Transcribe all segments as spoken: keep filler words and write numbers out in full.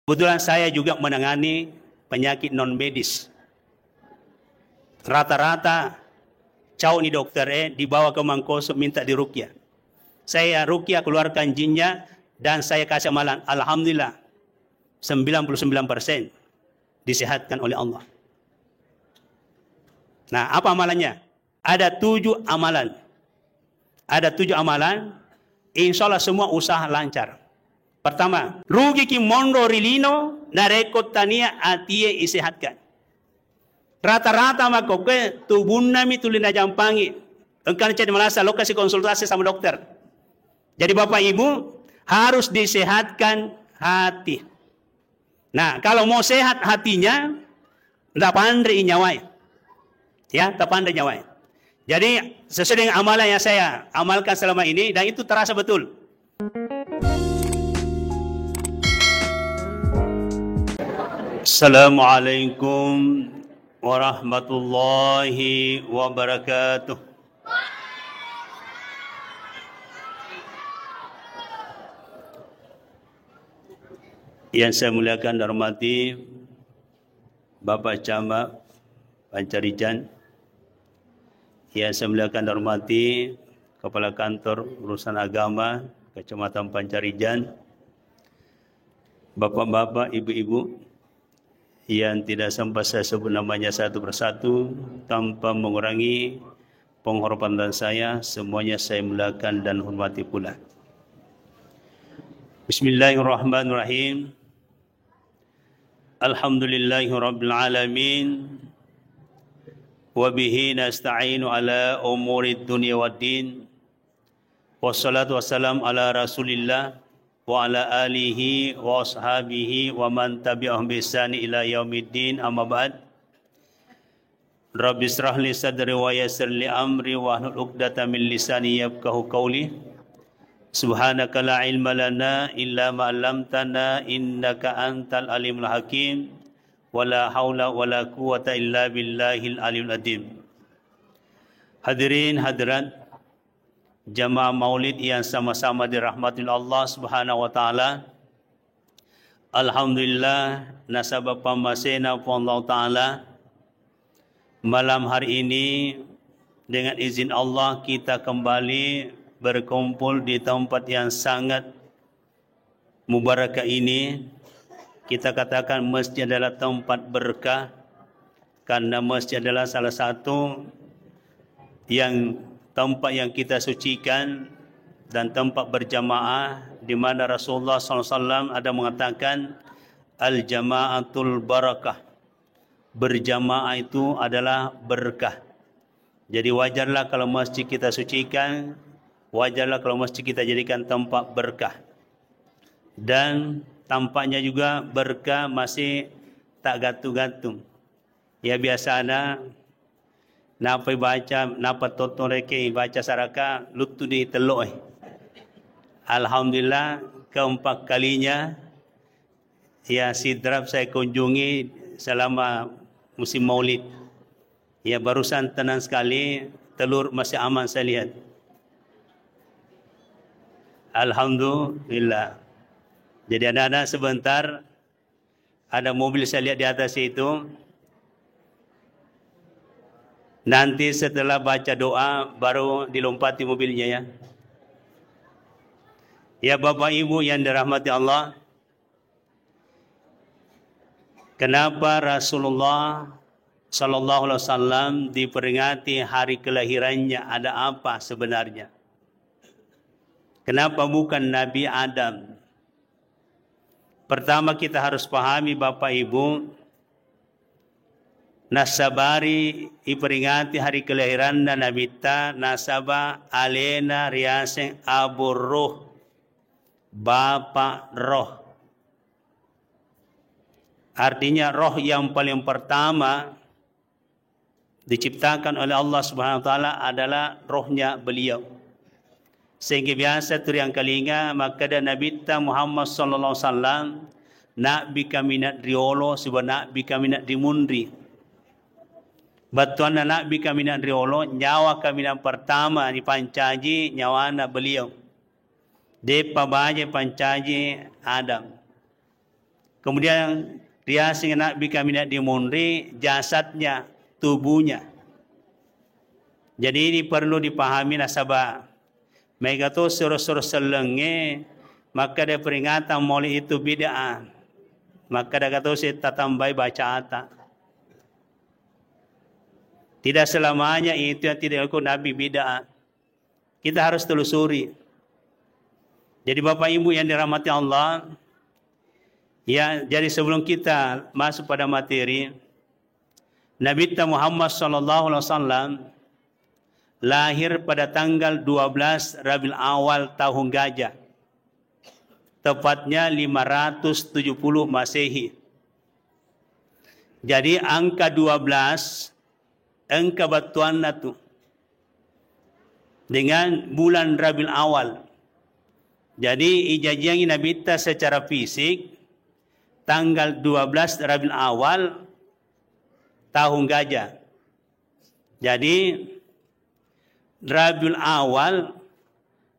Kebetulan saya juga menangani penyakit non medis. Rata-rata cau ni dokter, eh, dibawa ke Mangkoso minta dirukyah. Saya rukyah, keluarkan jinnya, dan saya kasih amalan. Alhamdulillah, sembilan puluh sembilan persen disehatkan oleh Allah. Nah, apa amalannya? Ada tujuh amalan. Ada tujuh amalan, insya Allah semua usaha lancar. Pertama, rugiki monro ri lino narekko tania atie isehatkan. Rata-rata makkokkoe tubunnami tuli najampangi. Engkana cedde malasa, lokasi konsultasi sama dokter. Jadi Bapak Ibu, harus disehatkan hati. Nah, kalau mau sehat hatinya, ndak panre nyawae. Ya, tak panre nyawae. Jadi, sesuai dengan amalan yang saya amalkan selama ini, dan itu terasa betul. Assalamualaikum warahmatullahi wabarakatuh. Yang saya muliakan dan hormati Bapak Camat Pancarijan, yang saya muliakan dan hormati Kepala Kantor Urusan Agama Kecamatan Pancarijan, bapak-bapak, ibu-ibu yang tidak sempat saya sebut namanya satu persatu tanpa mengurangi penghormatan saya, semuanya saya muliakan dan hormati pula. Bismillahirrahmanirrahim. Alhamdulillahirabbil alamin. Wa bihi nasta'inu ala umurid dunya waddin. Wassalatu wassalam ala Rasulillah wa ala alihi wa ashabihi wa man tabi'ahum bi ihsani ila yaumiddin, amma ba'd. Rabbi israh li sadri wa yassir li amri wahlul uqdatan min lisani yafqahu qawli. Subhanaka la ilma lana illa ma 'allamtana innaka antal alimul hakim. Wa la haula wa la quwwata illa billahil aliyul adim. Hadirin hadirat, jamaah maulid yang sama-sama dirahmati Allah Subhanahu wa Ta'ala. Alhamdulillah, nasaba pammasena Puang Allah Ta'ala, malam hari ini, dengan izin Allah, kita kembali berkumpul di tempat yang sangat mubarakah ini. Kita katakan masjid adalah tempat berkah, karena masjid adalah salah satu yang, tempat yang kita sucikan dan tempat berjamaah, di mana Rasulullah sallallahu alaihi wasallam ada mengatakan, "Al jama'atul barakah." Berjamaah itu adalah berkah. Jadi wajarlah kalau masjid kita sucikan, wajarlah kalau masjid kita jadikan tempat berkah. Dan tampaknya juga berkah masih tak gantung-gantung. Ya, biasana napa baca, napa tottong rekeng baca saraka, luttu di tello, eh. Alhamdulillah, keempat kalinya ya, Sidrap saya kunjungi selama musim Maulid. Ya, barusan tenang sekali, telur masih aman saya lihat. Alhamdulillah. Jadi, anak-anak, sebentar, ada mobil saya lihat di atas itu. Nanti setelah baca doa, baru dilompati mobilnya, ya. Ya, Bapak Ibu yang dirahmati Allah, kenapa Rasulullah sallallahu alaihi wasallam diperingati hari kelahirannya? Ada apa sebenarnya? Kenapa bukan Nabi Adam? Pertama, kita harus pahami, Bapak Ibu, nasabari iperingati hari kelahiranna Nabitta, nasaba alena riaseng Abu Ruh, Bapak Roh. Artinya, roh yang paling pertama diciptakan oleh Allah Subhanahu wa Ta'ala adalah rohnya beliau. Sehingga biasa tu riangkalinga makkeda Nabitta Muhammad sallallahu alaihi wasallam, "Nabbi kaminang riolo siba nabbi kaminang rimunri." Battuanna nabbi kaminang riolo, nyawa kaminang pertama dipancaji nyawana beliau. De'pa baja pancaji Adam. Kemudian riaseng Nabi kami nak dimunri jasadnya, tubuhnya. Jadi ini perlu dipahami nasaba maega to suro-suro sellengnge makkeda peringatan maulid itu bid'ah. Makkeda ga to si tatambai bacata. Tidak selamanya itu yang tidak dilakukan Nabi bid'ah. Kita harus telusuri. Jadi Bapak Ibu yang dirahmati Allah, ya, jadi sebelum kita masuk pada materi, Nabi Muhammad sallallahu alaihi wasallam lahir pada tanggal dua belas Rabiul Awal tahun Gajah, tepatnya lima ratus tujuh puluh Masehi. Jadi angka dua belas, engka battuanna tu dengan bulan Rabiul Awal. Jadi ijajiangi Nabitta secara fisik tanggal dua belas Rabiul Awal tahun Gajah. Jadi Rabiul Awal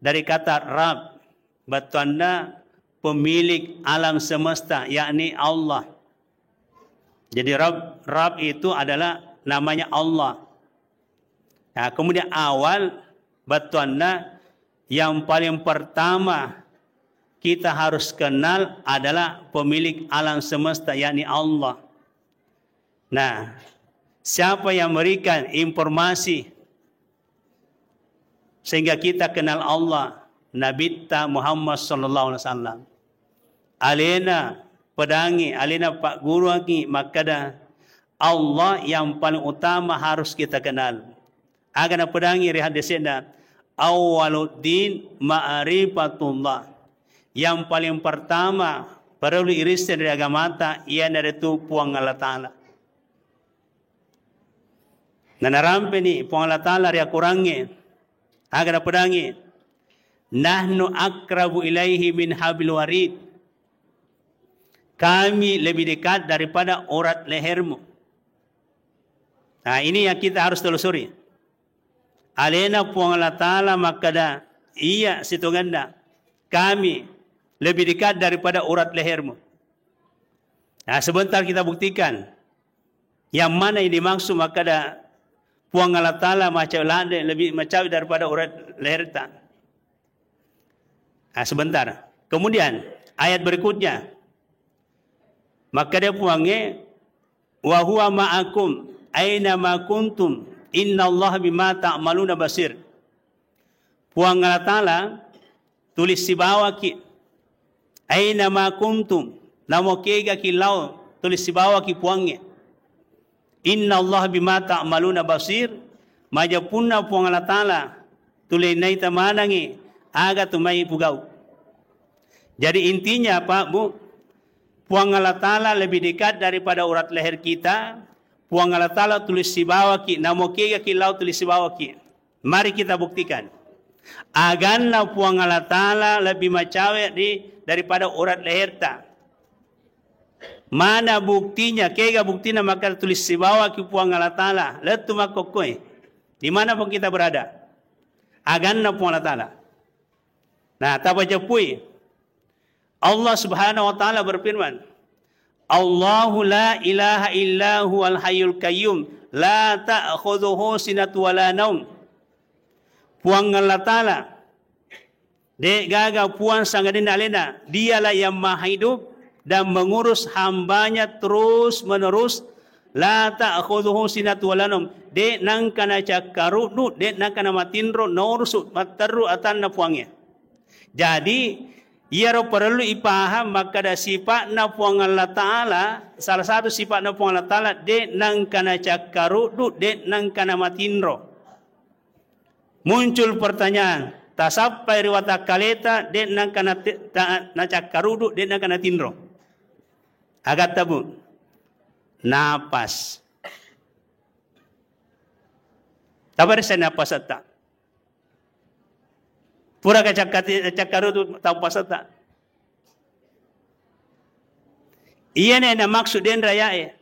dari kata Rab, battuanna pemilik alam semesta, yakni Allah. Jadi Rab, Rab itu adalah namanya Allah. Nah, kemudian awal, battuanna yang paling pertama kita harus kenal adalah pemilik alam semesta, yakni Allah. Nah, siapa yang memberikan informasi sehingga kita kenal Allah? Nabitta Muhammad sallallahu alaihi wasallam. Alena pedangi, alena pagguruangi makkeda, Allah yang paling utama harus kita kenal. Aga napedangi ri hadisna, "Awwaluddin ma'rifatullah." Yang paling pertama perlu irisseng ri agamata iyanaritu Puang Allah Ta'ala. Nanarampeni Puang Allah Ta'ala ri akorangnge, aga napedangi, "Nahnu akrabu ilaihi min hablil warid." Kami lebih dekat daripada urat lehermu. Nah, ini yang kita harus telusuri. Alena Puang Allah Ta'ala makkeda, iya sitongenna, kami lebih dekat daripada urat lehermu. Nah, sebentar kita buktikan. Yang mana yang dimaksud makkeda Puang Allah Ta'ala macawe ladde, lebih macawe daripada urat leherta. Nah, sebentar. Kemudian ayat berikutnya, makkeda Puangnge, "Wa huwa ma'akum aina ma kuntum, innallaha bima ta'maluna basir." Puang Allah Ta'ala tulis sibawaki, aina ma kuntum, namo kegaki lao tulis sibawaki Puangnge. "Innallaha bima ta'maluna basir." Majapunna Puang Allah Ta'ala, tuli naita manengngi aga tu mai pugau. Jadi intinya, Pak, Bu, Puang Allah Ta'ala lebih dekat daripada urat leher kita. Puang Allah Ta'ala tulis sibawaki, namo kegaki lao tulis sibawaki. Mari kita buktikan. Aganna Puang Allah Ta'ala lebih macawe di, daripada urat leherta. Mana buktinya? Kega buktina maka tulis sibawaki Puang Allah Ta'ala? Lettu makkokkoe. Di mana pun kita berada, aganna Puang Allah Ta'ala. Nah, tapajepui. Allah Subhanahu wa Ta'ala berfirman, "Allahu la ilaha illa huwal hayyul qayyum, la ta'khudhuhu sinatu wa la naum." Puang Allah Ta'ala, de gaga puang sangadinna alena, dialah yang maha hidup dan mengurus hambanya terus menerus, la ta'khudhuhu sinatu wa la naum, de nangka nacakkaruddu, de nangka namatinro, naurusu matteru atanna Puangnge. Jadi, iyaro parellu ipaham makkeda sipa'na Puang Allah Ta'ala, salah satu sipa'na Puang Allah Ta'ala, de nangka nacakkaruddu, de nangka namatinro. Muncul pertanyaan, tasappai ri watakkaleta, de nangka nate-, ta-, nacakkaruddu, de nangka natinro. Agatta, Bu? Napas. Tabaressa napasetta? Pura kacakkati-, cakkarutu tau pasetta. Iyana namaksud denra yae.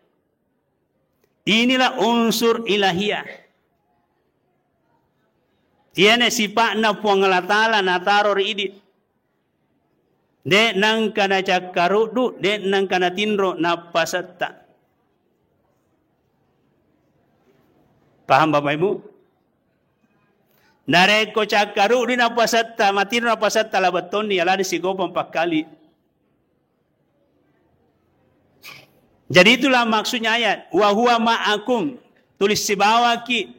Inilah unsur ilahiyah. Iyana sipa'na Puang Allah Ta'ala nataro ri idi. De' nengka nacakkaruddu, de' nengka natinro nappasetta. Paham Bapak Ibu? Narekko cakkaruddu nappasetta, matinro nappasetta, labettonni yalani sigopang pakkali. Jadi itulah maksudnya ayat, "Wa huwa ma'akum", tulis sibawaki.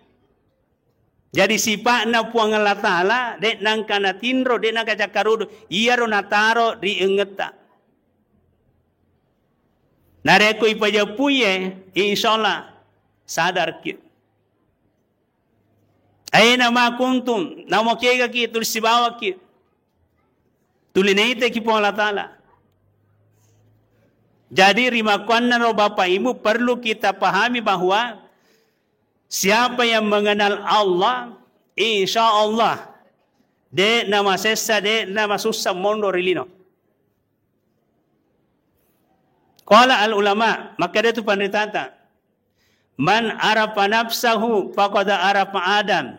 Jadi sipa'na Puang Allah Ta'ala, de' nengka natinro, de' nengka cakkaruddu, iyaro nataro ri engetta. Narekko ipajeppuye, insyaallah sadarki. "Aina ma kuntum", namo kegaki, tulis sibawaki. Tuli naiteki Puang Allah Ta'ala. Jadi rimakkuannaro Bapak Ibu, perlu kita pahami bahwa siapa yang mengenal Allah, insya Allah de' namasessa, de' namasussa monro ri lino. Qala al ulama, makkeda tu panritata, "Man arafa nafsahu faqad arafa Adam,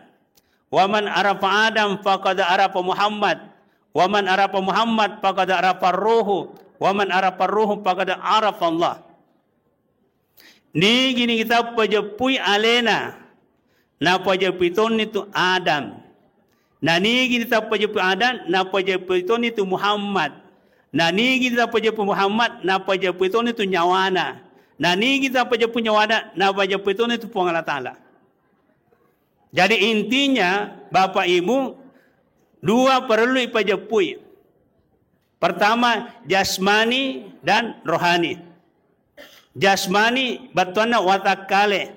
wa man arafa Adam faqad arafa Muhammad, wa man arafa Muhammad faqad arafa ruhu, wa man arafa ruhu faqad arafa Allah." Nigi-nigi tappajeppui alena, napajeppui tonni tu Adam. Nanigi tappajeppui Adam, napajeppui tonni tu Muhammad. Nanigi tappajeppui Muhammad, napajeppui tonni tu nyawana. Nanigi tappajeppui nyawana, napajeppui tonni tu Puang Allah Ta'ala. Jadi intinya, Bapak Ibu, dua perlu ipajeppui. Pertama, jasmani dan rohani. Jasmani bettuanna watakkale.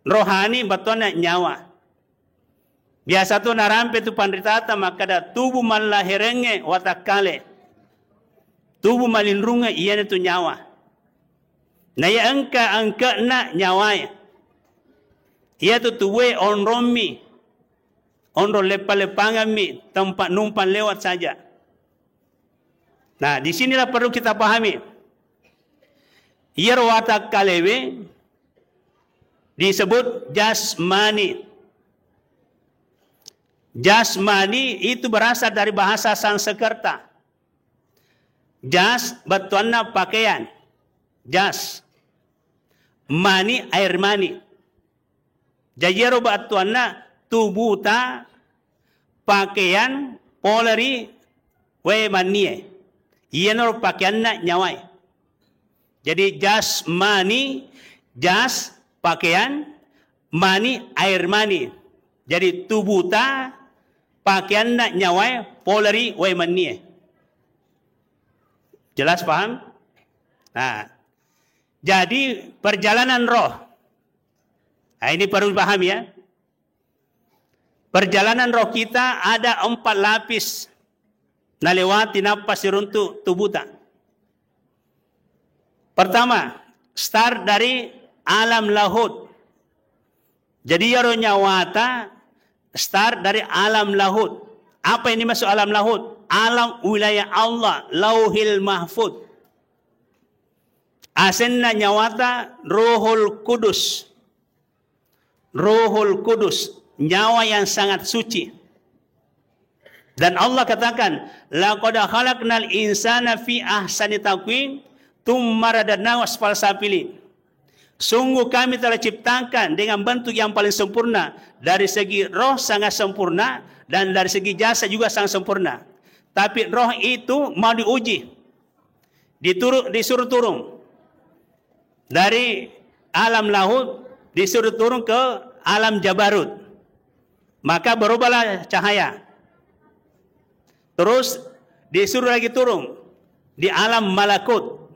Rohani bettuanna nyawa. Biasa tu narampe tu panritata makkeda, tubu mallaherengnge watakkale. Tubu malinrungnge iyana tu nyawa. Na iya engka engke'na nyawae. Iya tu tubue onrommi. Onrong leppa-leppangammi, tempat numpang lewat saja. Nah, di sinilah perlu kita pahami. Iyaro watakkalewe disebut jasmani. Jasmani itu berasal dari bahasa Sanskerta. Jas bettuanna pakaian. Jas. Mani, air mani. Jaji iyaro bettuanna tubuta pakeang pole ri wae mannie. Iyanaro pakeanna nyawae. Jadi jasmani, jas pakeang, mani air mani. Jadi tubuta pakeanna nyawae pole ri wae mannie. Jelas paham? Nah, jadi perjalanan roh. Nah, ini perlu dipahami ya. Perjalanan roh kita ada empat lapis nalewati nappa siruntu tubuta. Pertama, start dari alam lahut. Jadi iyaro nyawata start dari alam lahut. Apa yang dimaksud alam lahut? Alam wilayah Allah, Lauhil Mahfud. Asenna nyawata Rohul Kudus. Rohul Kudus, nyawa yang sangat suci. Dan Allah katakan, "Laqad khalaqnal insana fi ahsani taqwim, tsumma radadnahu asfala safilin." Sungguh kami telah ciptakan dengan bentuk yang paling sempurna, dari segi roh sangat sempurna, dan dari segi jasad juga sangat sempurna. Tapi roh itu mau diuji. Dituru-, disuruh turun dari alam lahut, disuruh turun ke alam jabarut. Maka berubahlah cahaya. Terus disuruh lagi turun di alam malakut,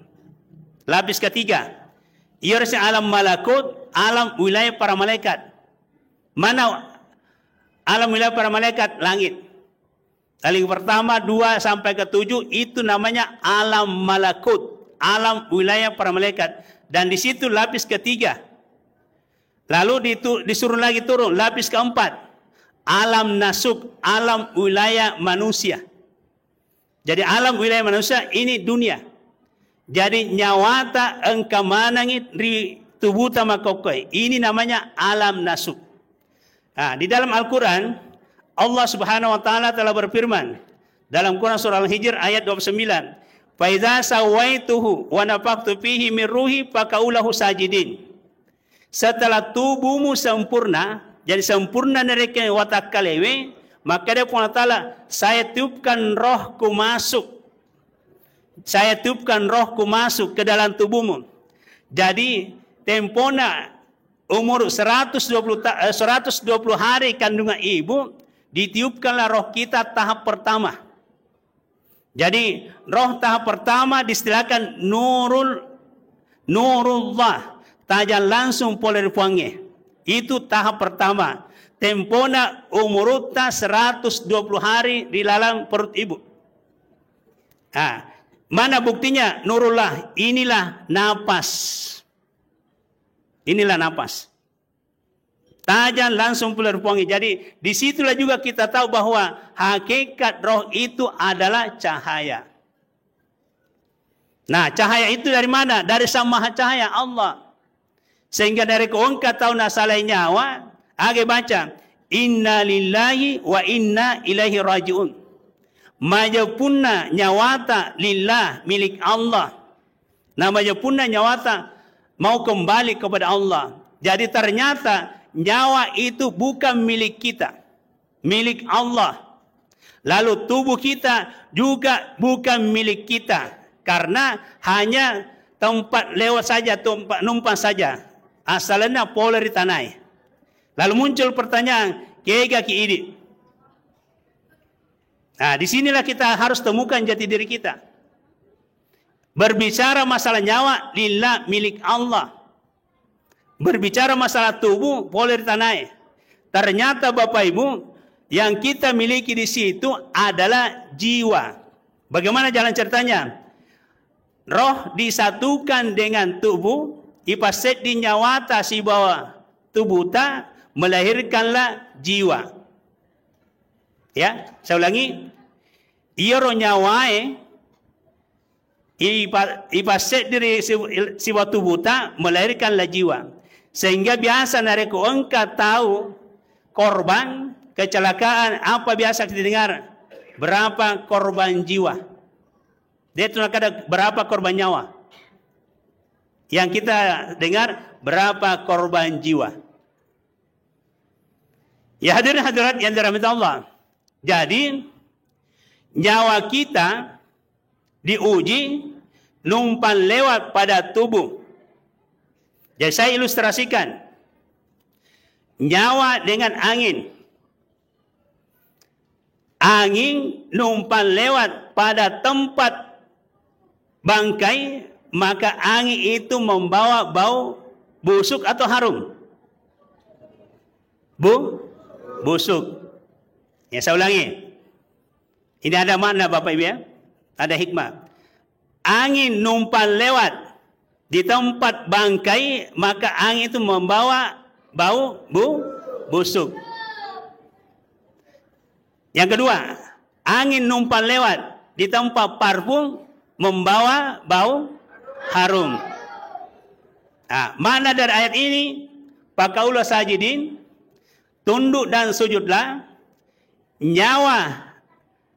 lapis ketiga. Iya, alam malakut, alam wilayah para malaikat. Mana alam wilayah para malaikat? Langit. Dari pertama, dua sampai ke tujuh itu namanya alam malakut, alam wilayah para malaikat. Dan di situ lapis ketiga. Lalu ditu-, disuruh lagi turun, lapis keempat, alam nasuk, alam wilayah manusia. Jadi alam wilayah manusia ini dunia. Jadi nyawata engka manengi ri tubuta makkokkoe. Ini namanya alam nasuk. Nah, di dalam Al-Quran, Allah Subhanahu wa Ta'ala telah berfirman, Dalam Quran surah Al-Hijr ayat dua puluh sembilan, "Fa idza sawaituhu wa nafakhtu fihi min ruhi faqa'u lahu sajidin." Setelah tubuhmu sempurna, jadi sempurna narekeng watakkalewe, maka dia Puang Allah Ta'ala, "Saya tiupkan rohku masuk. Saya tiupkan rohku masuk ke dalam tubuhmu." Jadi, tempona umur seratus dua puluh ta-, eh, seratus dua puluh hari kandungan ibu, ditiupkanlah roh kita tahap pertama. Jadi, roh tahap pertama diistilahkan nurul, nurullah, tajang langsung pole ri Puangnge. Itu tahap pertama. Tempona umurutta seratus dua puluh hari di dalam perut ibu. Ah, mana buktinya nurullah? Inilah napas. Inilah napas. Tajang langsung pole ri Puangnge. Jadi, disitulah juga kita tahu bahwa hakikat roh itu adalah cahaya. Nah, cahaya itu dari mana? Dari Sang Maha Cahaya, Allah. Sehingga dari keongka tahu nasalai nyawa, age baca, "Inna lillahi wa inna ilaihi raji'un." Majepunna nyawata lillah, milik Allah. Nah, majepunna nyawata mau kembali kepada Allah. Jadi, ternyata nyawa itu bukan milik kita, milik Allah. Lalu tubuh kita juga bukan milik kita, karena hanya tempat lewat saja, tempat numpang saja. Asalenna pole ri tanae. Lalu muncul pertanyaan, kegaki idi? Nah, disinilah kita harus temukan jati diri kita. Berbicara masalah nyawa, lillah, milik Allah. Berbicara masalah tubuh, pole ri tanae. Ternyata, Bapak Ibu, yang kita miliki di situ adalah jiwa. Bagaimana jalan ceritanya? Roh disatukan dengan tubuh, ipasseddi nyawata sibawa tubuhta, melahirkanlah jiwa. Ya, saya ulangi. Iyaro nyawae ipa-, ipasseddiri si-, siwa tubuhta, melahirkanlah jiwa. Sehingga biasa narekko engka tau korban kecelakaan, apa biasa kita dengar? Berapa korban jiwa? Dia tu nakada berapa korban nyawa. Yang kita dengar, berapa korban jiwa. Ya, hadirin hadirat yang dirahmati Allah. Jadi, nyawa kita diuji numpang lewat pada tubuh. Jadi, saya ilustrasikan. Nyawa dengan angin. Angin numpang lewat pada tempat bangkai, maka angin itu membawa bau busuk atau harum? Bu-, busuk. Ya, saya ulangi. Ini ada makna, Bapak Ibu, ya. Ada hikmah. Angin numpang lewat di tempat bangkai, maka angin itu membawa bau bu-, busuk. Yang kedua, angin numpang lewat di tempat parfum, membawa bau harum. Nah, makna dari ayat ini, faqa'u lahu sajidin, tunduk dan sujudlah. Nyawa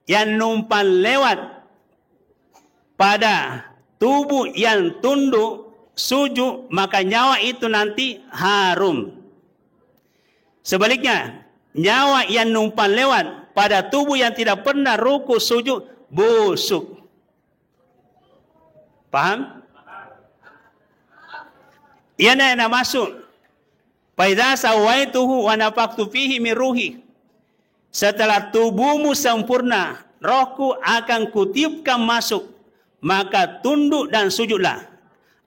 yang numpang lewat pada tubuh yang tunduk sujud, maka nyawa itu nanti harum. Sebaliknya, nyawa yang numpang lewat pada tubuh yang tidak pernah ruku sujud, busuk. Paham? Iyana yang masuk. "Fa idza sawaituhu wa nafakhtu fihi min ruhi." Setelah tubuhmu sempurna, rohku akan kutiupkan masuk, maka tunduk dan sujudlah.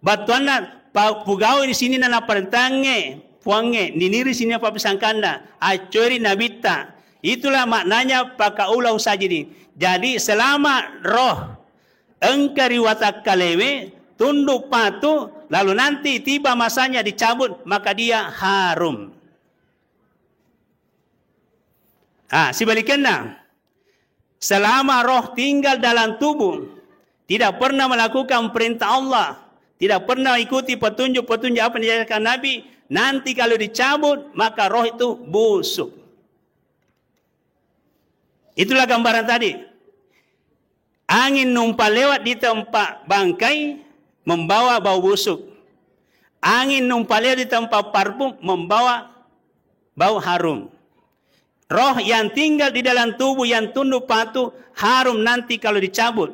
Battuanna, pa-, pugau di sini na naparentangnge Puangnge, niniri sini pappisangkanna, accoi ri nabitta. Itulah maknanya faqa'u lahu sajidin. Jadi, selama roh engka ri watakkalewe, tunduk patuh, lalu nanti tiba masanya dicabut, maka dia harum. Ah, sibalikanna, selama roh tinggal dalam tubuh, tidak pernah melakukan perintah Allah, tidak pernah ikuti petunjuk-petunjuk apa yang diajarkan Nabi, nanti kalau dicabut, maka roh itu busuk. Itulah gambaran tadi. Angin numpang lewat di tempat bangkai membawa bau busuk. Angin numpang lewat di tempat parfum membawa bau harum. Roh yang tinggal di dalam tubuh yang tunduk patuh harum nanti kalau dicabut.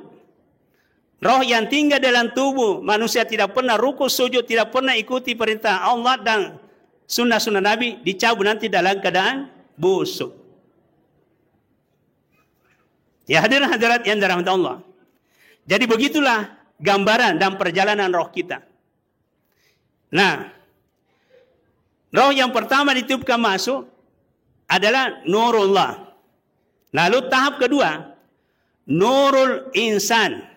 Roh yang tinggal dalam tubuh manusia tidak pernah rukuk sujud, tidak pernah ikuti perintah Allah dan sunnah-sunnah Nabi, dicabut nanti dalam keadaan busuk. Ya, hadirin hadirat yang dirahmati Allah. Jadi begitulah gambaran dan perjalanan roh kita. Nah, roh yang pertama ditiupkan masuk adalah nurullah. Lalu tahap kedua, nurul insan.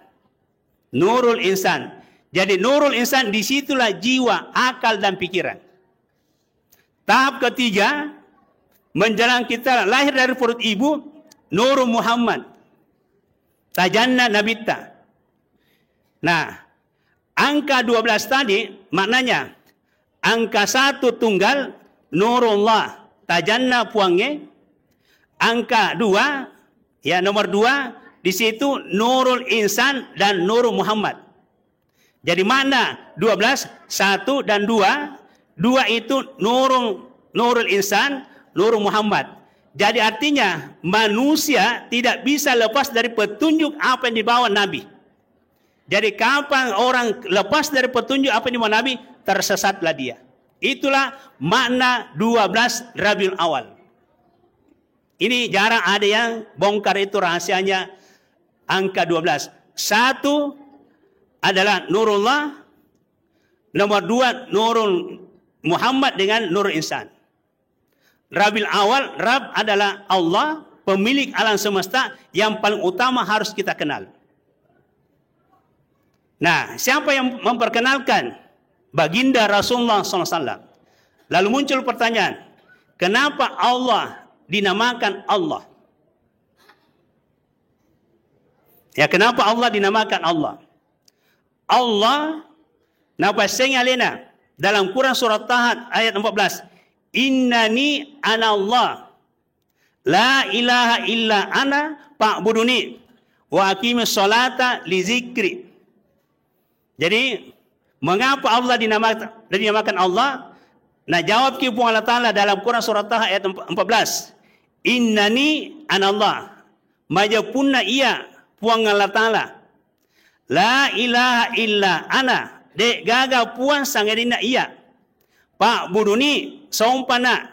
Nurul insan. Jadi nurul insan, disitulah jiwa, akal, dan pikiran. Tahap ketiga, menjelang kita lahir dari perut ibu, nurul Muhammad. Tajanna nabitta. Nah, angka dua belas tadi maknanya angka satu tunggal nurullah, tajanna puangnge. Angka dua, ya, nomor dua, di situ nurul insan dan nurul Muhammad. Jadi makna dua belas, satu dan dua, dua itu nurul, nurul insan, nurul Muhammad. Jadi artinya manusia tidak bisa lepas dari petunjuk apa yang dibawa Nabi. Jadi kapan orang lepas dari petunjuk apa yang dibawa Nabi, tersesatlah dia. Itulah makna dua belas Rabiul Awal. Ini jarang ada yang bongkar itu rahasianya angka dua belas. Satu adalah nurullah, nomor dua nurul Muhammad dengan nurul insan. Rabiul Awal, Rab adalah Allah, pemilik alam semesta yang paling utama harus kita kenal. Nah, siapa yang memperkenalkan? Baginda Rasulullah sallallahu alaihi wasallam. Lalu muncul pertanyaan, kenapa Allah dinamakan Allah? Ya, kenapa Allah dinamakan Allah? Allah, napassengi alena dalam Quran surat Taha ayat empat belas, "Innani anallah, la ilaha illa ana, fa'buduni, wa aqimis sholata li zikri." Jadi, mengapa Allah dinama-, dinamakan Allah? Nah, jawab ki Puang Allah Ta'ala dalam Quran surat Taha ayat empat belas, "Innani anallah." Majepunna iya Puang Allah Ta'ala. La ilaha illa ana, de gaga puang sangadinna iya. Fa'buduni, sompana.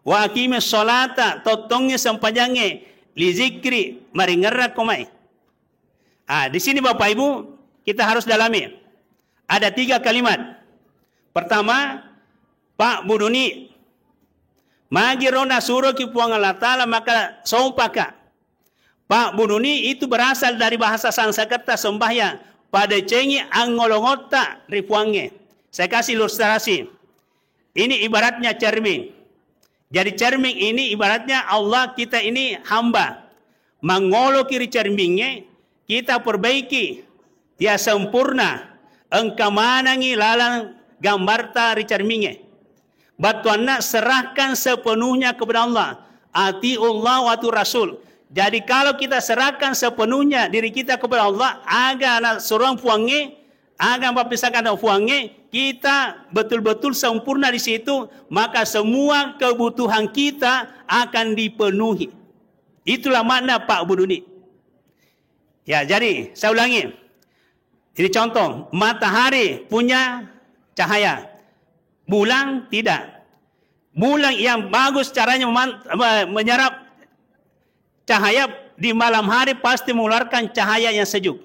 Wa aqimis sholata, tottongngi sempajangnge, li zikri, maringerrakko mai. Ah, di sini Bapak Ibu, kita harus dalami. Ada tiga kalimat. Pertama, fa'buduni. Magiro nasuroki Puang Allah Ta'ala maka sompaka. Fa'buduni itu berasal dari bahasa Sanskerta sembahyang, padecengi angngolongotta ri Puangnge. Saya kasih ilustrasi. Ini ibaratnya cermin. Jadi cermin ini ibaratnya Allah, kita ini hamba. Mangoloki ri cermingnge, kita perbaiki, ya sempurna, engka manengi lalang gambarta ri cermingnge. Battuanna serahkan sepenuhnya kepada Allah. Atiullah wa atiur rasul. Jadi kalau kita serahkan sepenuhnya diri kita kepada Allah, aga nasuroang Puangnge, aga mappisakana Puangnge, kita betul-betul sempurna di situ, maka semua kebutuhan kita akan dipenuhi. Itulah makna fa'buduni. Ya, jadi saya ulangi. Ini contoh, matahari punya cahaya, bulan tidak. Bulan yang bagus caranya meman-, me-, menyerap cahaya di malam hari pasti mengeluarkan cahaya yang sejuk.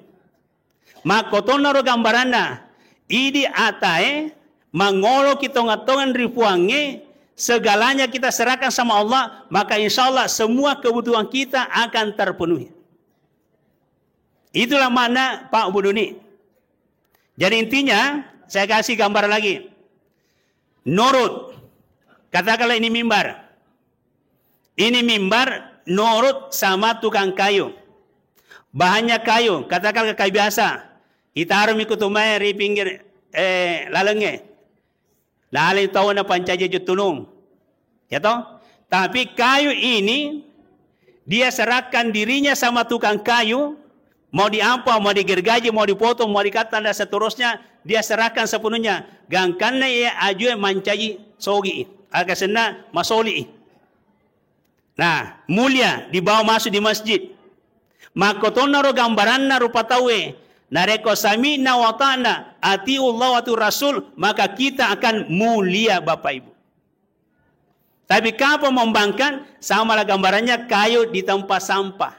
Makkotonnaro gambaranna, idi atae mangoloki tongeng-tongeng ri Puangnge, segalanya kita serahkan sama Allah, maka insya Allah semua kebutuhan kita akan terpenuhi. Itulah makna fa'buduni. Jadi intinya, saya kasih gambar lagi. Nurut. Katakanlah ini mimbar. Ini mimbar nurut sama tukang kayu. Bahannya kayu, katakanlah kayu biasa. Itarumi kutu mae ri pinggir, eh, lalengnge. Nalai tau napancaji juttunung. Ya toh? Tapi kayu ini, dia serahkan dirinya sama tukang kayu, Mau diapa, mau digergaji, mau dipotong, mau dikatta, dan seterusnya, dia serahkan sepenuhnya. Gangkanna iya ajue mancaji sogi, aga senna masoli. Nah, mulia dibawa masuk di masjid. Makkotonnaro gambaranna rupa tauwe. Narekko sami'na wa ta'na, atiullah wa atiur rasul, maka kita akan mulia, Bapak Ibu. Tapi kapang membangkang, sama lah gambarannya kayu di tempat sampah.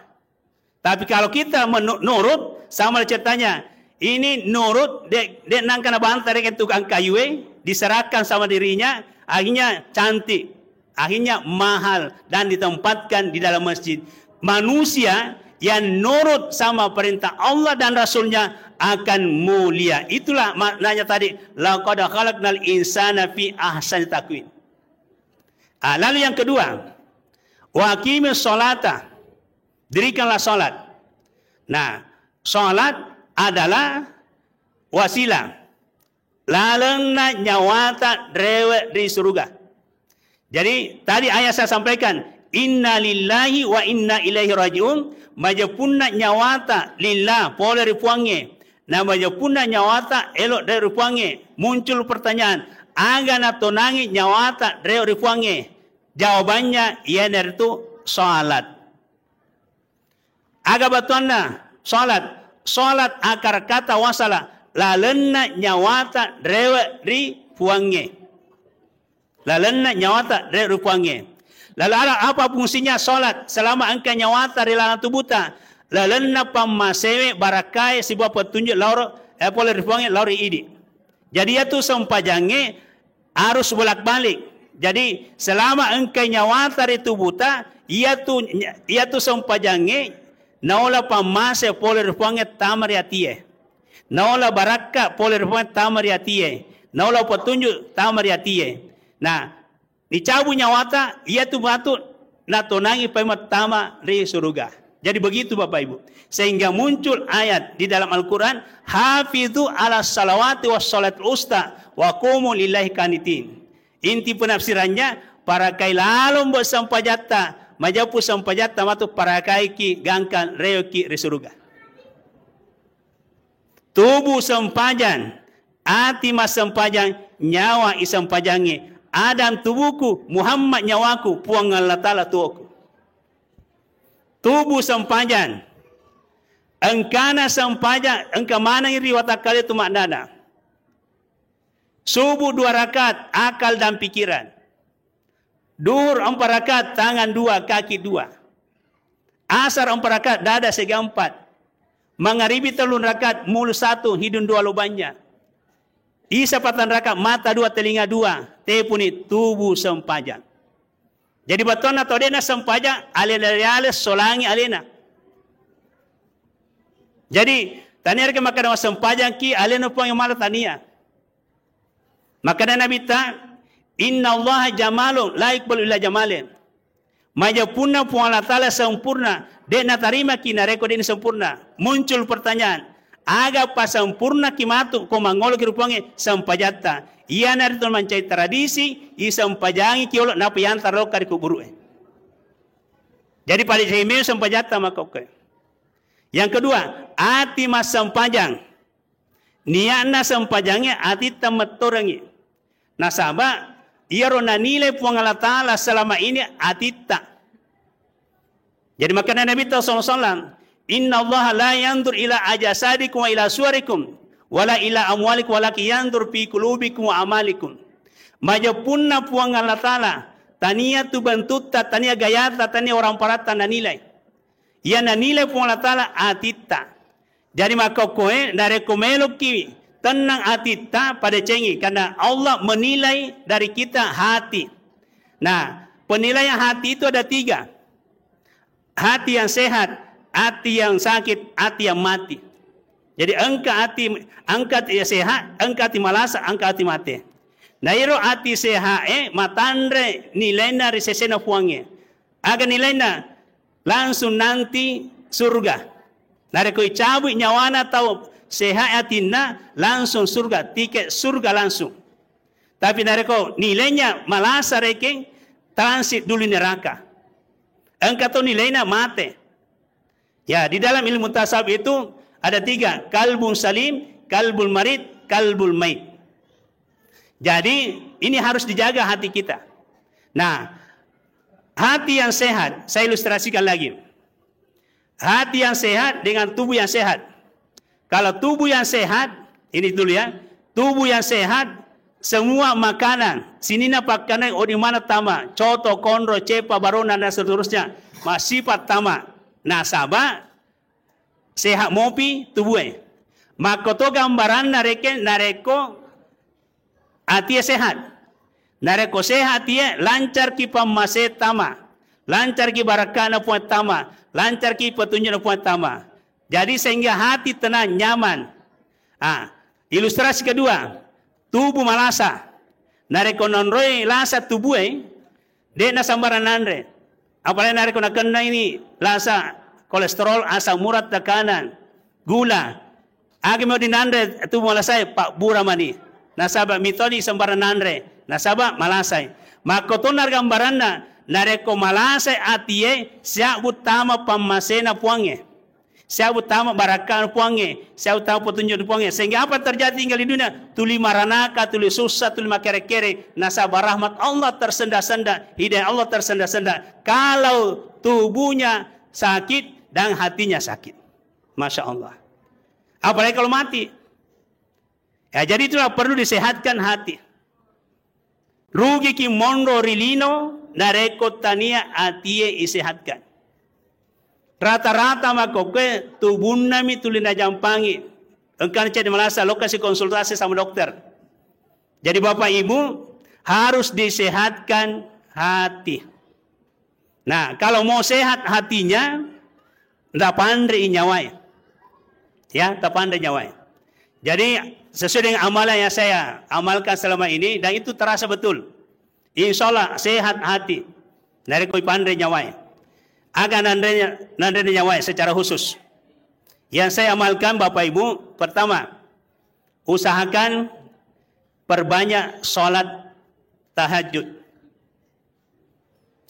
Tapi kalau kita menurut, sama ceritanya. Ini nurut, dek, dek nangka nabanta dek tukang kayu, eh, diserahkan sama dirinya, akhirnya cantik, akhirnya mahal, dan ditempatkan di dalam masjid. Manusia yang nurut sama perintah Allah dan Rasulnya akan mulia. Itulah maknanya tadi, laqad khalaqnal insana fi ahsani taqwim. Ah, lalu yang kedua, wa aqimis sholata. Dirikanlah salat. Nah, salat adalah wasilah lalenna nyawata rewe ri suruga. Jadi, tadi ayat saya sampaikan, "Inna lillahi wa inna ilaihi raji'un," majepunna nyawata lillah, pole ri Puangnge. Na majepunna nyawata elo rewe ri Puangnge, muncul pertanyaan, aga natonangi nyawata rewe ri Puangnge? Jawabannya iyanaritu salat. Aga battuanna salat? Salat akar kata wasala, lalenna nyawata rewe ri Puangnge. Lalenna nyawata rewe ri Puangnge. Lalu ala-, apa fungsinya salat selama engka nyawata ri laleng tubuta? Lalenna pammasewe barakkae sibawa petunjuk laoro, eh, pole ri Puangnge lao ri idi. Jadi, iyatu sempajangnge harus bolak-balik. Jadi, selama engkai nyawata ri tubuta, iyatu, iyatu sempajangnge naola pammase pole ri Puangnge tama ri atie. Naola barakka pole ri Puangnge tama ri atie. Naola petunjuk tama ri atie. Nah, Nicabu nyawata, iyatu matu natonangi paimeng tama ri suruga. Jadi begitu, Bapak Ibu. Sehingga muncul ayat di dalam Al-Quran, "Hafizu ala salawati was salatul usta wa qumu lillahi qanitin." Inti penafsirannya, parakai lalo mbo sempajatta, majapu sempajatta matu parakaiki gangkan reoki ri suruga. Tubu sempajang, ati massempajang, nyawa isempajangnge. Adam tubuku, Muhammad nyawaku, Puang Allah Ta'ala tuoku. Tubu sempajang, engkana sempajang, engka manengngi ri watakkaleta tu maknana. Subuh dua rakaat, akal dan pikiran. Duhur empat rakaat, tangan dua, kaki dua. Asar empat rakaat, dada sega empat. Mangaribi tellu rakaat, mulu satu, hidung dua, lubangnya. Isa patang rakaat, mata dua, telinga dua, tepuni tubu sempajang. Jadi bettuanna tau de'na sempajang, alena riale solangi alena. Jadi, tania rekeng makkeda massempajangki, alena Puang mala tania. Makkeda Nabitta, "Innallaha jamalun la yuqbalu illa jamale." Majepunna Puang Allah Ta'ala sempurna, de' natarimaki narekko de' sempurna. Muncul pertanyaan, aga pasempurnaki matu ko mangoloki ri Puangnge sempajatta? Iyanaritu mancaji tradisi, isempajangiki olo napa yantara lokka ri kuburu'e. Jadi pada cemeo sempajatta makkokkoe. Yang kedua, ati massempajang. Nia'na sempajangnge atitta mettorengngi. Nasaba iyaro nanilai Puang Allah Ta'ala selama ini atitta. Jadi makkeda Nabitta sallallahu alaihi wasallam, "Innallaha la yanzur ila ajsadikum wa ila suwarikum, wala ila amwalikum, walakin yanzur fi qulubikum wa amalikum." Majepunna Puang Allah Ta'ala, tania tu bentutta, tania gayata, tania waramparatta nanilai. Iya nanilai Puang Allah Ta'ala atitta. Jadi makkokkoe, narekko meloki tennang atitta, padecengi, karena Allah menilai dari kita hati. Nah, penilaian hati itu ada tiga. Hati yang sehat, hati yang sakit, hati yang mati. Jadi engka ati, engka ati sehat, engka ati malasa, engka ati mate. Na iro ati sehat e matanre nilaina ri sesena Puangnge. Aga nilaina? Langsung nanti surga. Narekko icabui nyawana tau sehat atinna, langsung surga, tiket surga langsung. Tapi narekko nilainya malasa rekeng, transit dulu neraka. Engka to nilaina mate. Ya, di dalam ilmu tasawuf itu ada tiga, kalbun salim, kalbun marid, kalbul mait. Jadi, ini harus dijaga hati kita. Nah, hati yang sehat, saya ilustrasikan lagi. Hati yang sehat dengan tubuh yang sehat. Kalau tubuh yang sehat, ini dulu ya, tubuh yang sehat, semua makanan, sininna pakkanai, odi mana tama, coto, konro, cepa, barona, dan seterusnya, masifat tama. Nasaba sehat mopi tubuh e. Makkoto gambaranna reke, narekko atie sehat. Narekko sehat atie, lancarki pammase tama, lancarki barakkana Puang tama, lancarki petunjukna Puang tama. Jadi sehingga hati tenang, nyaman. Ah, ilustrasi kedua, tubuh malasa. Narekko nonroi lasa tubuh e, de'na sambarang nanre. Apalagi narekko nakenna ini lasa kolesterol, asam urat, tekanan, gula. Agi mau dinanre tubuh malasai, pabbura mani. Nasaba mitoni sembarang nanre, nasaba malasai. Makkotona gambaranna, narekko malasai atie, siabbu tama pammasena Puangnge. Siabbu tama barakka Puangnge, siabbu tama petunjuk Puangnge. Sehingga apa terjadi tinggal di dunia? Tuli maranaka, tuli susah, tuli makere-kere. Nasaba rahmat Allah tersenda-senda, hidayah Allah tersenda-senda. Kalau tubuhnya sakit dan hatinya sakit. Masya Allah. Apalagi kalau mati. Ya, jadi itulah perlu disehatkan hati. Rugiki monro ri lino narekko tania atie isehatkan. Rata-rata makkokkoe tubunnami tuli najampangi. Engkana cedde malasa, lokasi konsultasi sama dokter. Jadi Bapak Ibu, harus disehatkan hati. Nah, kalau mau sehat hatinya, nda panre nyawae. Ya, tapanre nyawae. Jadi, sesuai dengan amalan yang saya amalkan selama ini, dan itu terasa betul. Insya Allah sehat hati. Narekko ipanre nyawae. Aga nanre, nanre nyawae secara khusus. Yang saya amalkan, Bapak Ibu, pertama, usahakan perbanyak sholat tahajud.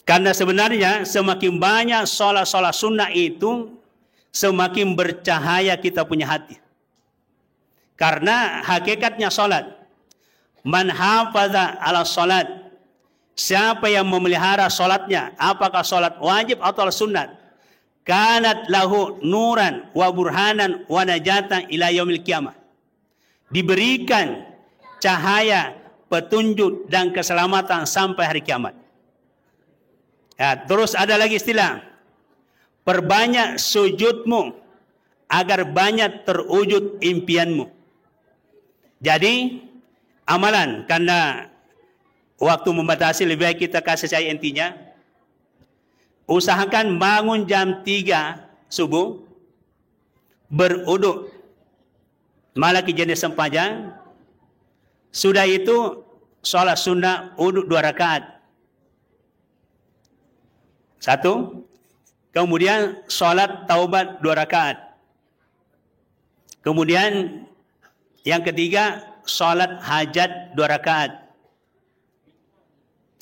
Karena sebenarnya semakin banyak sholat-sholat sunnah itu, semakin bercahaya kita punya hati. Karena hakikatnya sholat, man hafaza ala sholat, siapa yang memelihara sholatnya, apakah sholat wajib atau sunat, kanat lahu nuran wa burhanan wa najatan ila yaumil qiyamah, diberikan cahaya, petunjuk, dan keselamatan sampai hari kiamat. Ya, terus ada lagi istilah, perbanyak sujudmu agar banyak terwujud impianmu. Jadi, amalan, karena waktu membatasi, lebih baik kita kasih saya intinya. Usahakan bangun jam tiga subuh, beruduk, malaki jenis sempajang. Sudah itu, sholat sunnah uduk dua rakaat. Satu. Kemudian, sholat taubat dua rakaat. Kemudian, yang ketiga, sholat hajat dua rakaat.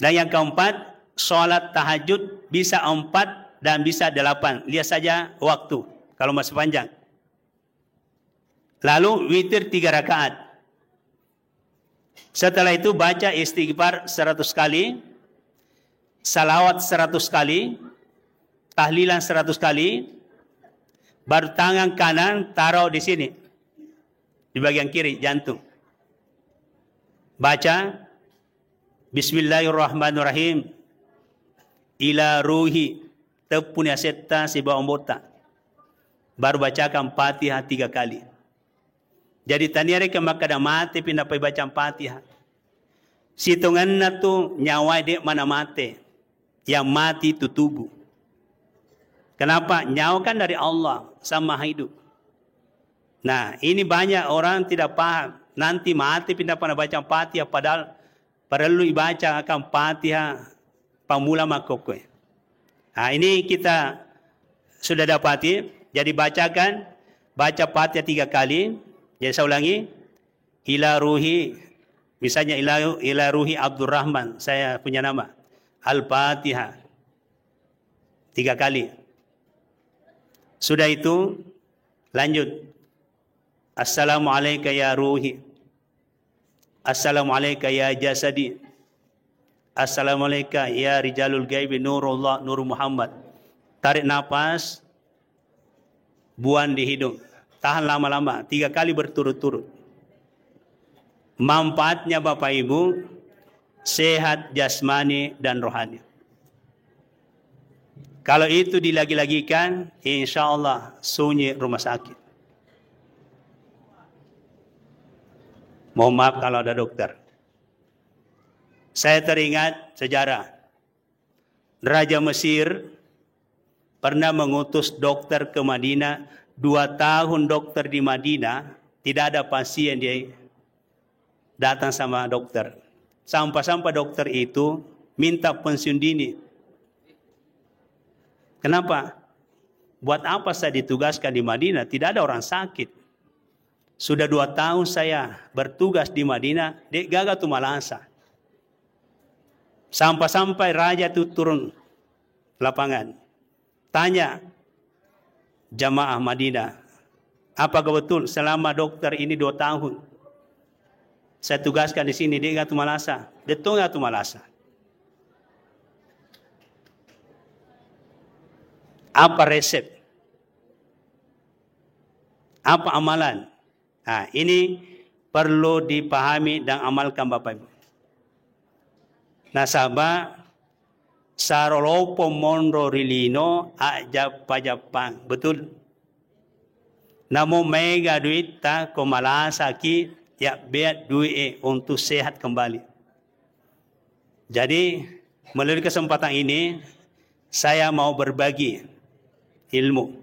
Dan yang keempat, sholat tahajud bisa empat dan bisa delapan. Lihat saja waktu, kalau masih panjang. Lalu witir tiga rakaat. Setelah itu baca istighfar seratus kali, salawat seratus kali, tahlilan seratus kali, baru tangan kanan taruh di sini, di bagian kiri, jantung. Baca, "Bismillahirrahmanirrahim. Ila ruhi, teppuni asetta sibawa ambotta." Baru bacakan Fatihah tiga kali. Jadi, taniarekeng makkeda mate pi nappai bacang Fatihah. Sitongenna tu nyawae de' mana mate. Yang mati itu tubuh. Kenapa? Nyawa kan dari Allah, sama hidup. Nah, ini banyak orang tidak paham. Nanti mate pi nappa nabacang Fatihah, padahal parellu ibaca akan Fatihah pammula makkokkoe. Nah, ini kita sudah dapati. Jadi bacakan, baca Fatihah tiga kali. Jadi saya ulangi, ila ruhi, misalnya ila, ila ruhi Abdurrahman, saya punya nama. Al-Fatihah. Tiga kali. Sudah itu, lanjut. Assalamualaika ya ruhi. Assalamualaika ya jasadi. Assalamualaika ya rijalul gaibi Nurullah Nur Muhammad. Tarik napas, buang di hidung. Tahan lama-lama, tiga kali berturut-turut. Manfaatnya, Bapak Ibu, sehat jasmani dan rohani. Kalau itu dilagi-lagikan, insya Allah sunyi rumah sakit. Mohon maaf kalau ada dokter. Saya teringat sejarah. Raja Mesir pernah mengutus dokter ke Madinah. Dua tahun dokter di Madinah, tidak ada pasien dia datang sama dokter. Sampai-sampai dokter itu minta pensiun dini. Kenapa? Buat apa saya ditugaskan di Madinah? Tidak ada orang sakit. Sudah dua tahun saya bertugas di Madinah, de' gaga tu malasa. Sampai-sampai raja tu turun lapangan. Tanya jamaah Madinah, "Apakah betul selama dokter ini dua tahun saya tugaskan di sini, de' gaga tu malasa?" De' to gaga tu malasa. Apa resep? Apa amalan? Nah, ini perlu dipahami dan amalkan, Bapak Ibu. Nasaba sarolopo monro ri lino ajjappa-jappang. Betul? Namo mega duitta ko malasaki, ya beat duit untuk sehat kembali. Jadi, melalui kesempatan ini, saya mau berbagi ilmu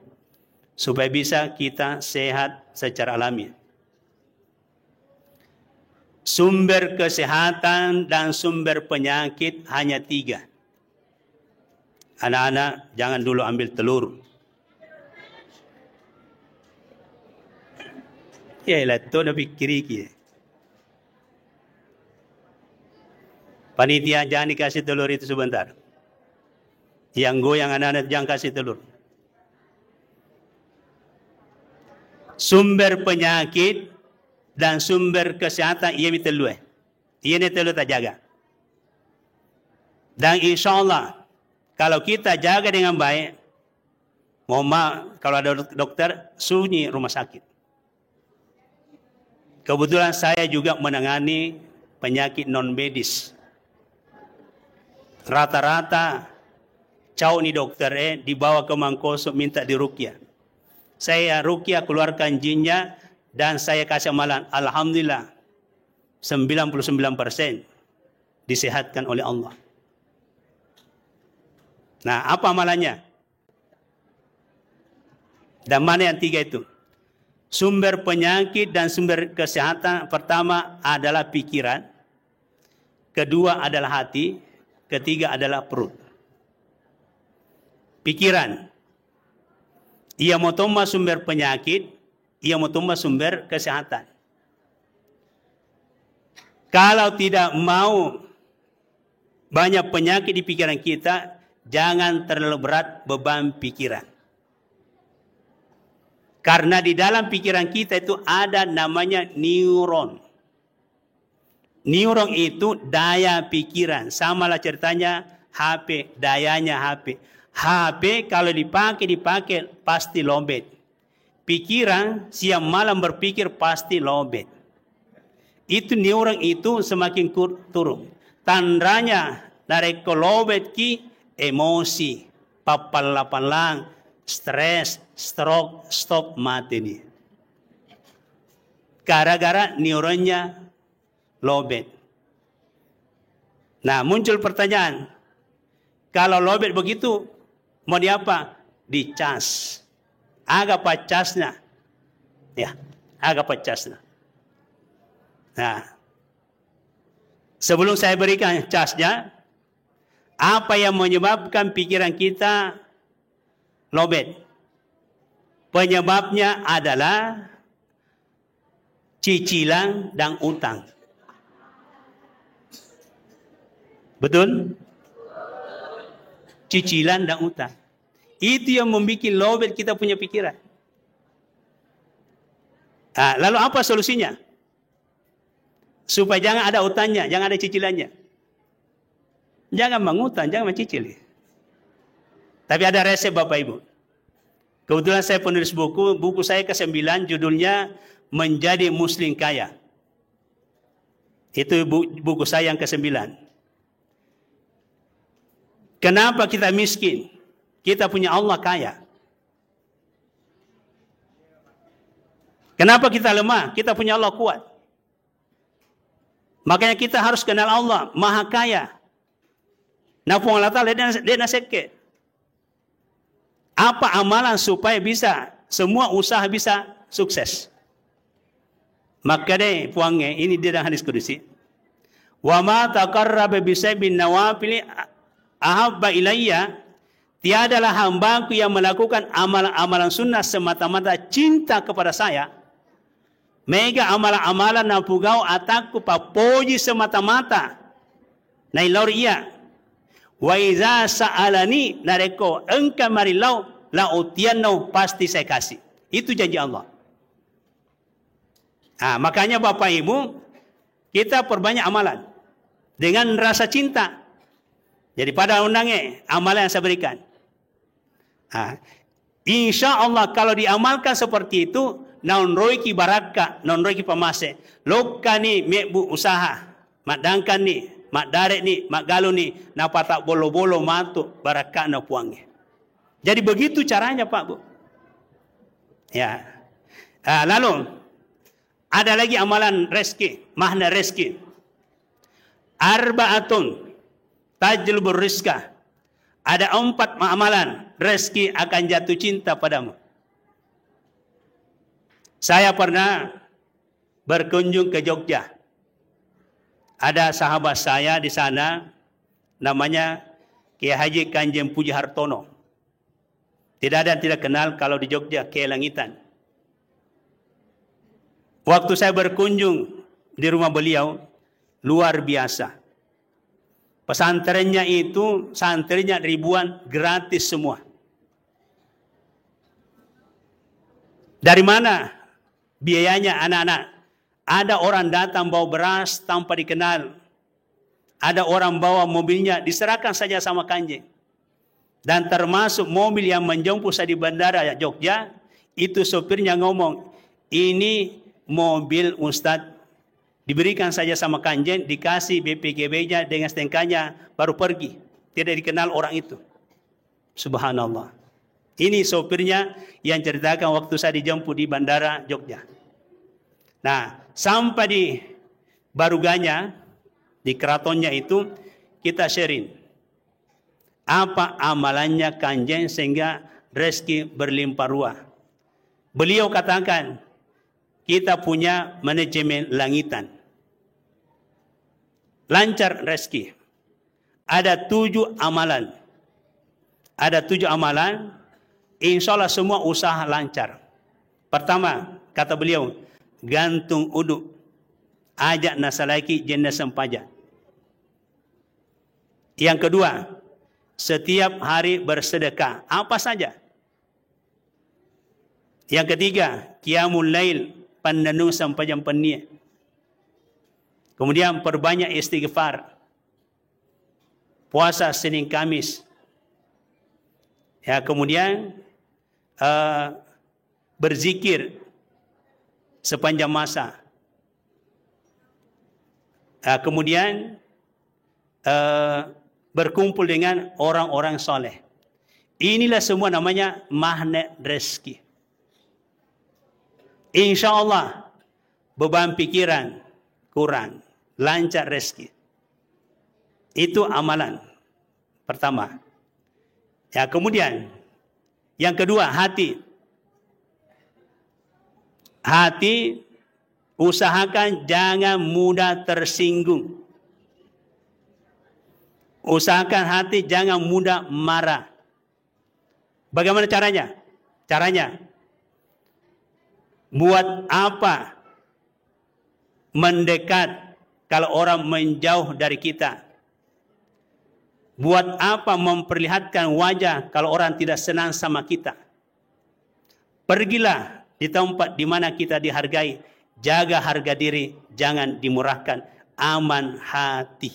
supaya bisa kita sehat secara alami. Sumber kesehatan dan sumber penyakit hanya tiga. Anak-anak, jangan dulu ambil telur. Ya, letto na pikiriki. Panitia, jangan dikasih telur itu sebentar. Yang goyang anak-anak, jangan kasih telur. Sumber penyakit dan sumber kesehatan, iya mi tellue. Iya ni tellu tajaga. Dan insya Allah, kalau kita jaga dengan baik, mohon maaf, kalau ada dok-, dokter, sunyi rumah sakit. Kebetulan saya juga menangani penyakit non medis. Rata-rata cau ni dokter, eh, dibawa ke Mangkoso minta diruqyah. Saya ruqyah, keluarkan jinnya, dan saya kasih amalan. Alhamdulillah, sembilan puluh sembilan persen disehatkan oleh Allah. Nah, apa amalannya? Dan mana yang tiga itu? Sumber penyakit dan sumber kesehatan, pertama adalah pikiran, kedua adalah hati, ketiga adalah perut. Pikiran. Iya motomma sumber penyakit, iya motomma sumber kesehatan. Kalau tidak mau banyak penyakit di pikiran kita, jangan terlalu berat beban pikiran. Karena di dalam pikiran kita itu ada namanya neuron. Neuron itu daya pikiran. Samalah ceritanya H P, dayanya H P. H P kalau dipakai, dipakai, pasti lobet. Pikiran siang malam berpikir pasti lobet. Itu neuron itu semakin kur-, turun. Tanranya narekko lobet ki, emosi, pappalla-pallang, stres, stroke, stop, mati ni. Gara-gara neuronnya lobet. Nah, muncul pertanyaan, kalau lobet begitu, mau diapa? Dicas. Aga paccasna? Ya, aga paccasna? Nah, sebelum saya berikan casnya, apa yang menyebabkan pikiran kita lobet? Penyebabnya adalah cicilan dan utang. Betul? Cicilan dan utang. Itu yang membuat lowbat kita punya pikiran. Ah, lalu apa solusinya? Supaya jangan ada utangnya, jangan ada cicilannya. Jangan mengutang, jangan mencicil. Tapi ada resep, Bapak Ibu. Kebetulan saya penulis buku, buku saya kesembilan, judulnya Menjadi Muslim Kaya. Itu bu-, buku saya yang kesembilan. Kenapa kita miskin? Kita punya Allah kaya. Kenapa kita lemah? Kita punya Allah kuat. Makanya kita harus kenal Allah Maha Kaya. Nah, Puang Allah Ta'ala, de' na-, de' nasekke. Apa amalan supaya bisa, semua usaha bisa sukses? Makkedai Puangnge, ini di dalam hadis kudusi, "Wa ma taqarraba bi syai'in nawafili ahabba ilayya," tiadalah hambaku yang melakukan amal-amalan sunnah semata-mata cinta kepada saya, mega amalan-amalan napugau atakku pappoji semata-mata naillau ri iya. "Wa iza sa'alani," narekko engka marillau, "la utiyanno," pasti saya kasih. Itu janji Allah. Nah, makanya Bapak Ibu, kita perbanyak amalan dengan rasa cinta. Jadi pada undangnya amalan yang saya berikan. Ah, insya Allah kalau diamalkan seperti itu, naonroiki barakka, naonroiki pamase. Lokkani mebbu usaha, maddangkanni, maddare'ni, maggaluni, napata bolo-bolo matu barakkana Puangnge. Jadi begitu caranya, Pak, Bu. Ya. Ah, lalu ada lagi amalan rezeki, makna rezeki. Arba'atun tajlubur rizqa. Ada empat amalan rezeki akan jatuh cinta padamu. Saya pernah berkunjung ke Jogja. Ada sahabat saya di sana, namanya Kiai Haji Kanjeng Puji Hartono. Tidak ada yang tidak kenal kalau di Jogja, Kiai Langitan. Waktu saya berkunjung di rumah beliau, luar biasa. Pesantrennya itu, santrinya ribuan, gratis semua. Dari mana biayanya, anak-anak? Ada orang datang bawa beras tanpa dikenal. Ada orang bawa mobilnya, diserahkan saja sama Kanjeng. Dan termasuk mobil yang menjemput saya di bandara Jogja, itu sopirnya ngomong, "Ini mobil Ustadz." Diberikan saja sama Kanjeng, dikasih B P G B-nya dengan S T N K-nya, baru pergi. Tidak dikenal orang itu. Subhanallah. Ini sopirnya yang ceritakan waktu saya dijemput di bandara Jogja. Nah, sampai di baruganya, di keratonnya itu, kita sharing. Apa amalannya Kanjeng sehingga rezeki berlimpah ruah? Beliau katakan, kita punya manajemen Langitan. Lancar rezeki. Ada tujuh amalan. Ada tujuh amalan, insya Allah semua usaha lancar. Pertama, kata beliau, gantung udu. Aja' nasalaiki jenna sempajang. Yang kedua, setiap hari bersedekah. Apa saja. Yang ketiga, qiyamul lail, pannennung sempajang pennie. Kemudian perbanyak istighfar. Puasa Senin Kamis. Ya, kemudian, eh, berzikir sepanjang masa. Eh, kemudian, eh, berkumpul dengan orang-orang soleh. Inilah semua namanya magnet rezeki. Insya Allah, beban pikiran kurang, lancar rezeki. Itu amalan pertama. Ya, kemudian yang kedua, hati. Hati, usahakan jangan mudah tersinggung. Usahakan hati jangan mudah marah. Bagaimana caranya? Caranya, buat apa mendekat kalau orang menjauh dari kita? Buat apa memperlihatkan wajah kalau orang tidak senang sama kita? Pergilah di tempat di mana kita dihargai, jaga harga diri, jangan dimurahkan, aman hati.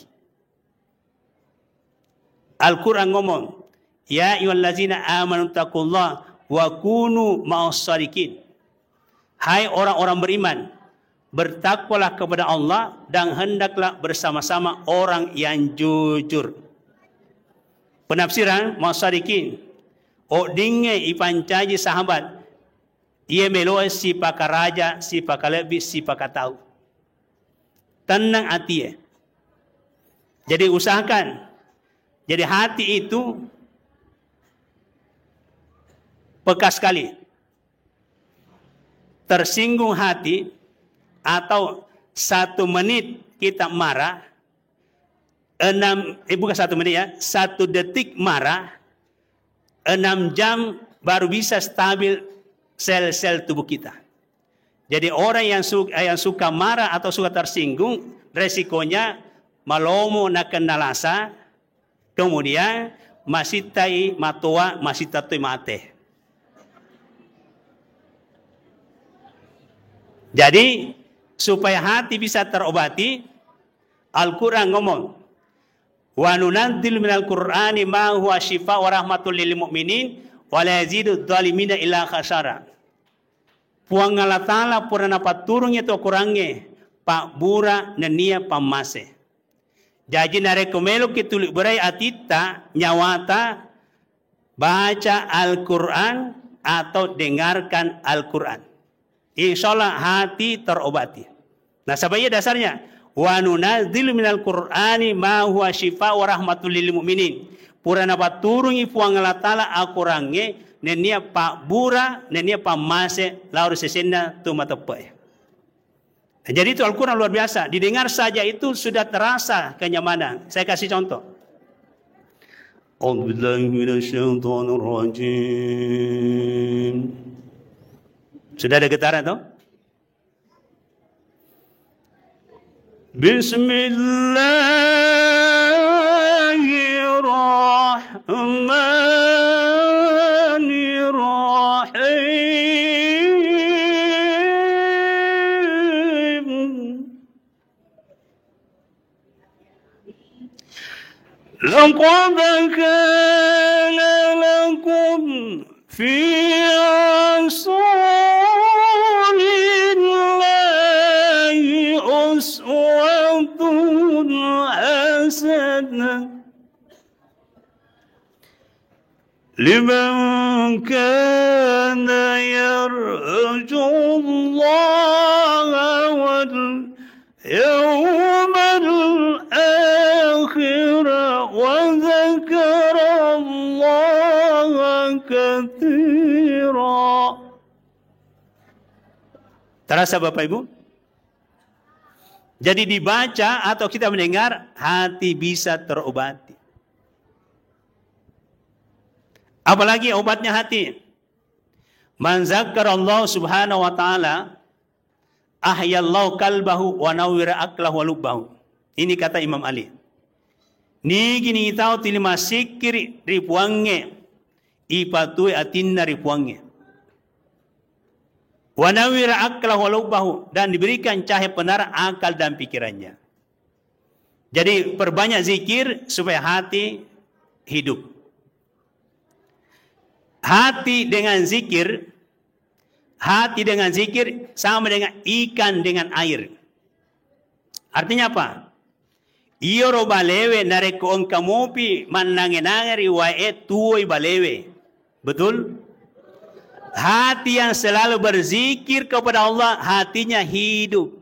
Al-Quran ngomong, "Ya ayyuhallazina amanu taqullaha wa kunu ma'as shadiqin." Hai orang-orang beriman, bertakwalah kepada Allah dan hendaklah bersama-sama orang yang jujur. Penafsiran ma'as shadiqin, oddingnge ipancaji sahabat, iya meloe sipakaraja, sipakalebbi, sipakatau. Tenang atie. Jadi usahakan. Jadi hati itu peka sekali. Tersinggung hati atau satu menit kita marah, enam, eh, bukan satu menit ya, satu detik marah, enam jam baru bisa stabil sel-sel tubuh kita. Jadi orang yang su-, yang suka marah atau suka tersinggung, resikonya malomo nakenna lasa, kemudian masittai matoa, masitta toi mate. Jadi supaya hati bisa terobati, Al-Quran ngomong, "Wa nunazzilu minal Qur'ani ma huwa syifa wa rahmatul lil mu'minin wa la yazidu dhalimina illa khasara." Puang Allah Ta'ala pura napatturungi to Qurangnge, pabbura nennia pammase. Jaji narekko meloki tuli berai atitta, nyawata, baca Al-Quran atau dengarkan Al-Quran. Insya Allah hati terobati. Nasaba iya dasarnya, "Wa nunazzilu minal Qur'ani ma huwa syifa wa rahmatul lil mu'minin." Pura napatturungi Puang Allah Ta'ala Al-Qurangnge, nennia pabbura, nennia pammase lao ri sesenna tu mateppe'e. Jadi itu Al-Quran luar biasa. Didengar saja itu sudah terasa kenyamanan. Saya kasih contoh. A'udzubillahi minasyaitonirrajim. Sudah ada getaran tuh? Bismillahirrahmanirrahim. لقد كان لكم في رسول الله أسوة حسنة لمن كان يرجو الله واليوم الآخر وذكر الله كثيرا. Terasa Bapak Ibu? Jadi dibaca atau kita mendengar, hati bisa terobati. Apalagi obatnya hati. Man dzakkarallahu subhanahu wa ta'ala, ahyallahu qalbahu wa nawwira aqlahu wa lubbahu. Ini kata Imam Ali. Nigi-nigi tau tuli massikkiri ri Puangnge, ipatue atinna ri Puangnge. Wa nawwira aqlahu wa lubbahu, dan diberikan cahaya penerang akal dan pikirannya. Jadi perbanyak zikir supaya hati hidup. Hati dengan zikir, hati dengan zikir sama dengan ikan dengan air. Artinya apa? Iyaro balewe narekko engka mopi mannange-nange ri wae, tuwoi balewe. Betul? Hati yang selalu berzikir kepada Allah, hatinya hidup.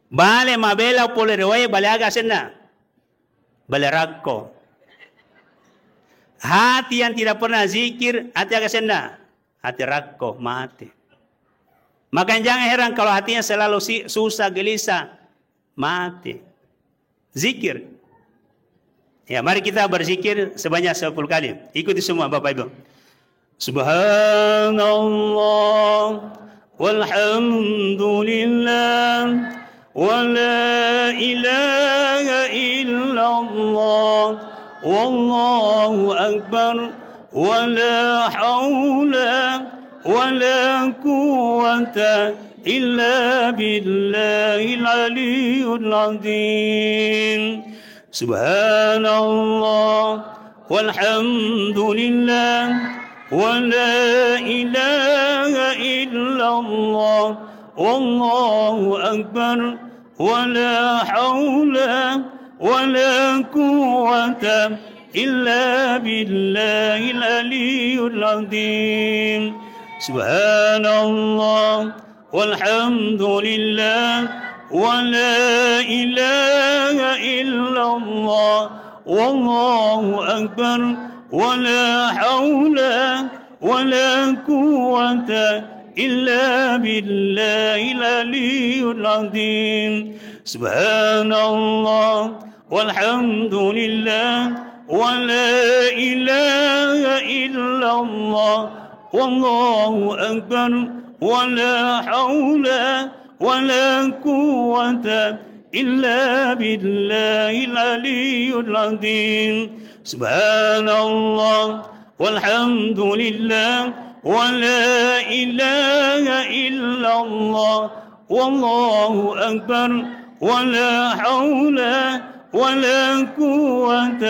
Bale mabela pole ri wae, bale aga asenna? Bale rakko. Hati yang tidak pernah zikir, hati aga asenna? Hati rakko, mate. Makanya jangan heran kalau hatinya selalu si-, susah, gelisah, mate. Zikir. Ya, mari kita berzikir sebanyak sepuluh kali. Ikuti semua Bapak Ibu. Subhanallah, walhamdulillah, wa la ilaha إلا الله والله أكبر ولا حول ولا قوة إلا بالله العلي العظيم. سبحان الله والحمد لله ولا إله إلا الله والله أكبر ولا حول ولا قوة إلا بالله العلي العظيم. سبحان الله والحمد لله ولا إله إلا الله والله أكبر ولا حول ولا قوة إلا بالله العلي العظيم. سبحان الله والحمد لله ولا إله إلا الله والله أكبر ولا حول ولا قوة إلا بالله العلي العظيم. سبحان الله والحمد لله ولا إله إلا الله والله أكبر ولا حول ولا قوة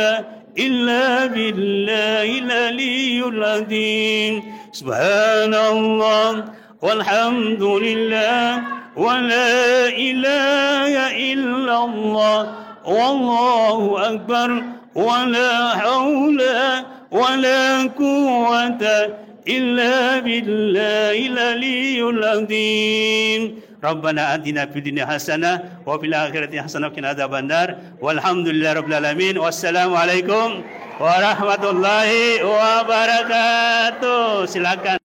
إلا بالله العلي العظيم. سبحان الله والحمد لله ولا إله إلا الله والله أكبر ولا حول ولا قوة إلا بالله العلي العظيم. ربنا آتنا في الدنيا حسنة وفي الآخرة حسنة وقنا عذاب النار. والحمد لله رب العالمين. والسلام عليكم warahmatullahi wabarakatuh. Silakan.